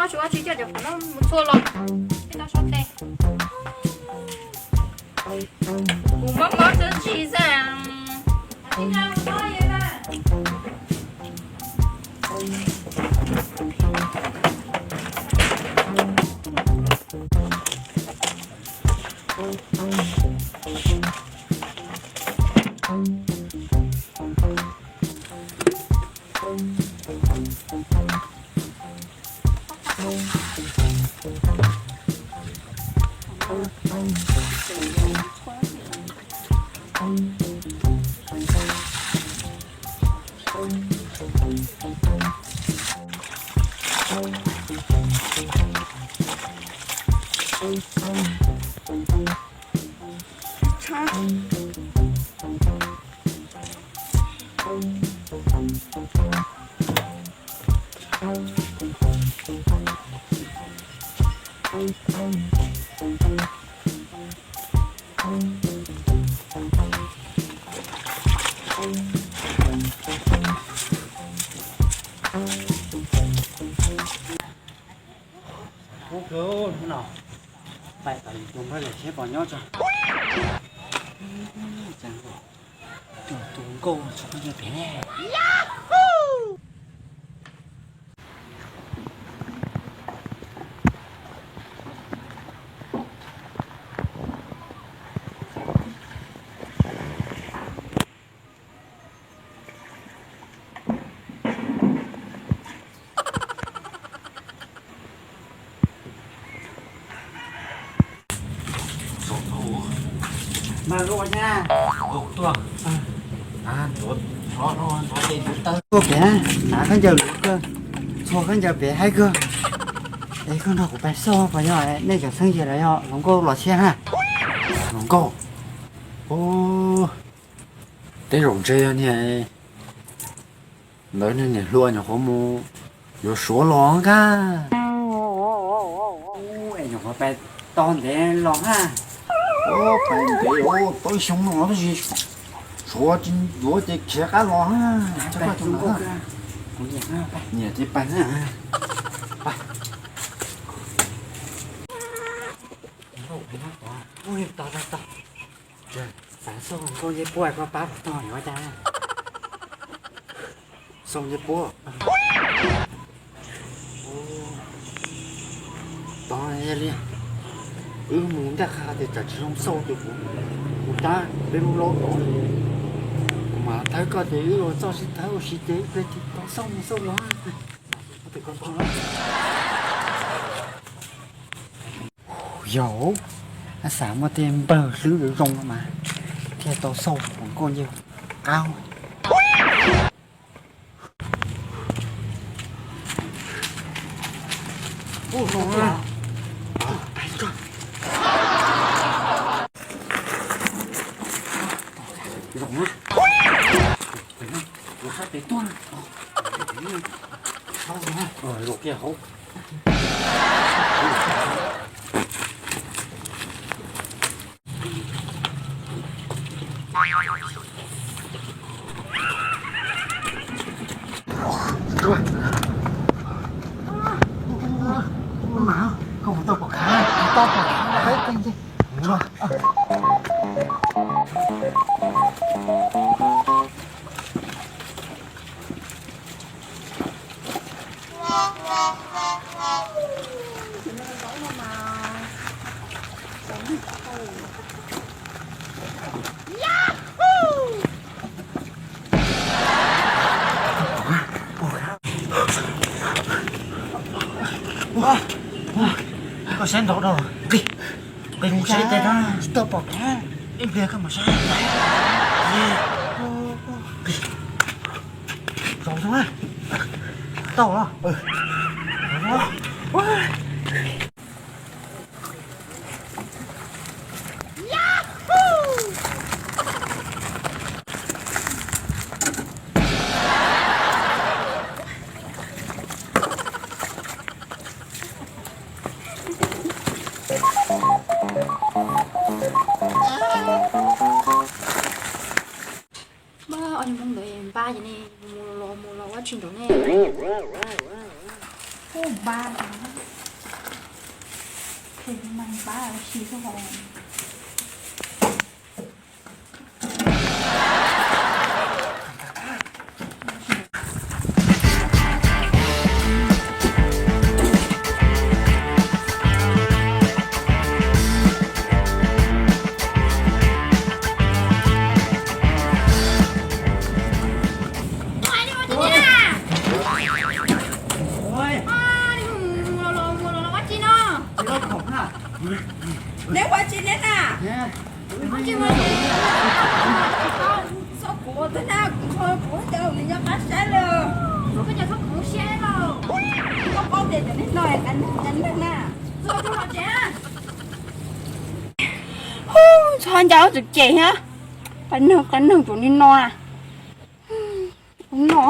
Tsis ua tsis coj cov qhuav no mus txhua los, tsis tau so tes. Kuv mob mob tsis tsis xwb. Ub, hnub no pais tom tus npawg lawm seb puas nyob tso. Tus nkauj tshuav khaub ncaws pem ne. Mas ua cas tuaj, tuaj pem na, hnav khaub ncaws luv kawg, txhua khaub ncaws pem haib kawg. Es koj nrog kuv pais xauj puas yog nej cov xeeb ze los yog hluas nkauj los tshiab na? Hluas nkauj. Ub, tej zaum ntshe yog niag ntawd, niag niam hluas nyuam qhuav mus yuav Suav los nkaus. Ub, es nyuam qhuav pais tau ntev los na. Ub, pais ntev, pab xyoo no tab sis Suav tsis yuav ces khiav qab los na. Nyiam ces pais na. Xav xauj hluas nkauj ncej puab koj pab puas tau yuav cas? Xauj ncej puab. Tod li, wb mus ncaj qha tias tsam tsis zoo xauj ces kuv, kuv tab peb lub laub tod, kuv mam thawb koj ces wb ua txoj sib thawb ua si ces wb pliag tig tau xauj mus xauj los. Yog, xav muaj tej npawg hlwb zoo zoo mas thiaj tau xauj hluas nkauj ncej qab. Zoo na. Kuv sab tes tuaj na. Zoo kiag hauv. Koj mus tau pom khav, tau pom khav, qab teej ncej. Koj saib nraud rau. Nqis, nqis mus saib tes no. Tsis tau pom khav. Ib pliag koj mus saib. Nqis. Zaum zoo na. Tau los. Npab, ob niag hmoob ntawd npab ces ne, mus los mus los ua tsis nrov ne. Kuj npab. Tus neeg pab ua si xwb hos. Neb ua tsi neb na? Txhob kuv ua tag na, kuv nrog kuv cov nws nyob qab saib lawm. Koj paub tias cov neeg no qab neeg na. Txhob nco txom cem thiab. Qab neeg qab neeg cov neeg no na. No.